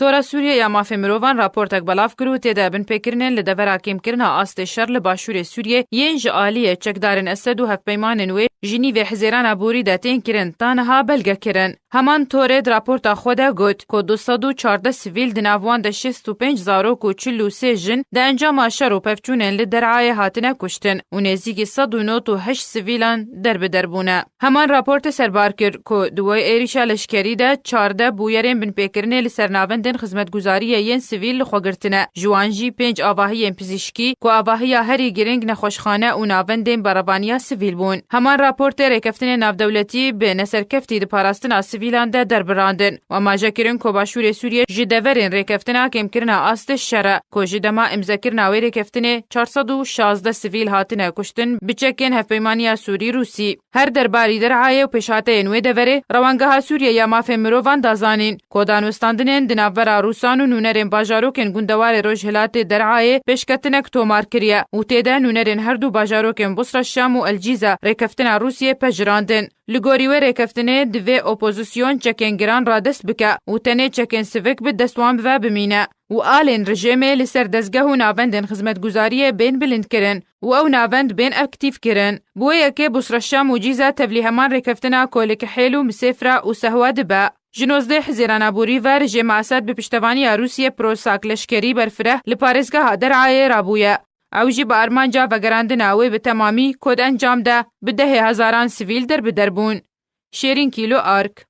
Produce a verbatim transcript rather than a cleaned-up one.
Tora Sûriye ya Mafê Mirovan raportek belav kir û tê de binpêkirinên li devera kêmkirina astê şer li başûrê Sûriyê yên ji aliyê çekdarên Esed û hevpeymanên wê ji nîvê Hizêrana borî de tên kirin, ta niha belge kirin. Heman torê di raporta xwe de got ku du sed û çardeh sivîl, di nav wan de şêst û pênc zarok û çil û sê jin, di encama şer û pevçûnên li Derayê hatine kuştin û nêzîkî sed û nod û heşt sivîlan derbider bûne. Heman raportê serbar kir ku di wê êrîşa leşkerî de çardeh bûyerên binpêkirinê li ser navendên xizmetguzariyê yên sivîl li xwe girtine. Ji wan jî pênc avahiyên pizîşkî ku avahiya herî girîng nexweşxane û navendên berevaniya sivîl bûn. Heman raportê rêkeftinên navdewletî bi neserkeftî di parastina sivîlan de derbirandin. Amaje kirin ku Başûrê Sûriyê ji deverên rêkeftina kêmkirina astê şer e, ku ji dema îmzekirina wê rêkeftinê çar sed û şazdeh sivîl hatine kuştin bi çekên Hevpeymaniya Sûrî Rûsî. Her derbarî Derayê û pêşhateyên wê deverê, Rewangeha Sûriye ya Mafê Mirovan da zanîn ku danûstandinên di navbera Rûsan û nûnerên bajarokên gundewarê rojhilatê Derayê pêşketinek tomar kiriye û tê de nûnerên her du bajarokên Busra Şam û El Cîza rêkeftina Rûsiyê pejirandin. Li gorî wê rêkeftinê divê opozîsyon çekên giran radest bike û tenê çekên sivik bi dest wan ve bimîne û alên rejêmê li ser dezgeh û navendên xizmetguzariyê bên bilindkirin û ew navend bên aktîfkirin. Bi wê yekê Busra Şam û Cîza tevlî heman rêkeftina ku li Kihêl û Misêfra û Sehwa dibe. Ji nozdeh Hizêrana borî ve rejêma Esed bi piştevaniya Rûsiyê prosak leşkerî berfireh li parêzgeha Derayê rabûye. Ew jî bi armanca vegerandina wê bi temamî ku di encam de bi dehê hezaran sivîl derbider bûn. Şêrîn Kîlo Ark.